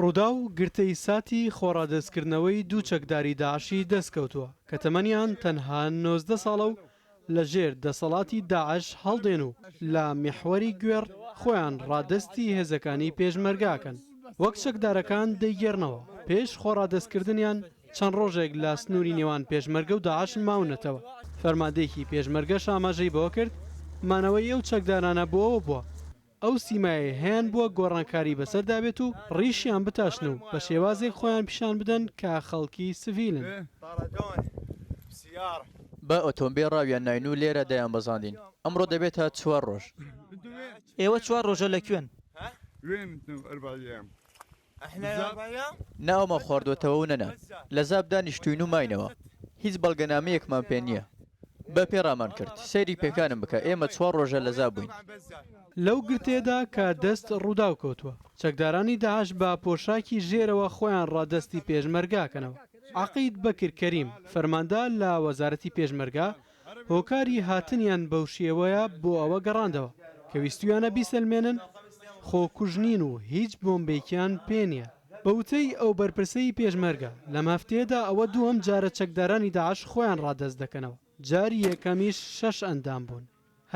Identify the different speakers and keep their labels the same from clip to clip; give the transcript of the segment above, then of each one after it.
Speaker 1: ڕووداو، گرتەی ساتی خۆڕادەستکردنەوەی دوو چەکداری داعشی دەستکەوتووە کە تەمەنیان تەنها 19 ساڵە و لەژێر دەسەڵاتی داعش هەڵدێن و لە میحوەری گوێڕ خۆیان ڕادەستی هێزەکانی پێشمەرگە ئەکەن. وەک چەکدارەکان دەیگێڕنەوە، پێش خۆڕادەستکردنیان چەند ڕۆژێک لە سنووری نێوان پێشمەرگە و داعش ماونەتەوە. فەرماندەیەکی پێشمەرگەش ئاماژەی بەوە کرد، مانەوەی ئەو چەکدارانە بۆ ئەوە بووە، ئەو سیمایەی هەیانبووە گۆڕانکاری بەسەردا بێت و ڕیشیان بتاشن و بە شێوازێک خۆیان پیشان بدەن کە خەڵکی سڤیلن.
Speaker 2: بە ئۆتۆمبێل ڕاویان ناین و لێرە دایانبەزاندین. ئەمڕۆ دەبێتە چوار ڕۆژ.
Speaker 3: ئێوە چوار ڕۆژە لە کوێن؟
Speaker 2: نە ئاومان خواردووەتەوە و نە نان. لە زاپ دانیشتووین و ماینەوە. هیچ بەڵگەنامەیەکمان پێ نییە. بە پێ ڕامان کرد. سەیری پێکانم بکە، ئێمە چوار ڕۆژە لە زاپ بووین.
Speaker 1: لەو گرتەیەدا کە دەست ڕووداو کەوتووە، چەکدارانی داعش بە پۆشاکی ژێرەوە خۆیان ڕادەستی پێشمەرگە ئەکەنەوە. عەقید بەکر کەریم، فەرماندە لە وەزارەتی پێشمەرگە، هۆکاری هاتنیان بەو شێوەیە بۆ ئەوە گەڕاندەوە کە ویستویانە بیسەلمێنن خۆکوژ نین و هیچ بۆمبێکیان پێ نییە. بە وتەی ئەو بەرپرسەی پێشمەرگە، لەم هەفتەیەدا ئەوە دووەم جارە چەکدارانی داعش خۆیان ڕادەست دەکەنەوە، جاری یەکەمیش شەش ئەندام بوون.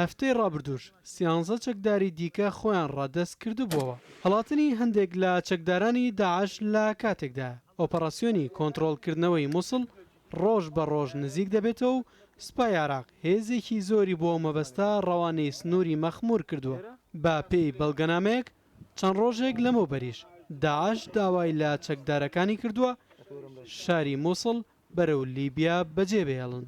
Speaker 1: هەفتەی ڕابردووش سیانزە چەکداری دیکە خۆیان ڕادەست کردبووەوە. هەڵاتنی هەندێک لە چەکدارانی داعش لە کاتێکدایە، ئۆپەراسیۆنی کۆنترۆڵکردنەوەی موسڵ ڕۆژ بە ڕۆژ نزیک دەبێتەوە و سوپای عێراق هێزێکی زۆری بۆ ئەو مەبەستە ڕەوانەی سنووری مەخموور کردووە. بە پێی بەڵگەنامەیەک چەند ڕۆژێک لەمەوبەریش داعش داوای لە چەکدارەکانی کردووە شاری موسڵ بەرەو لیبیا بەجێبهێڵن.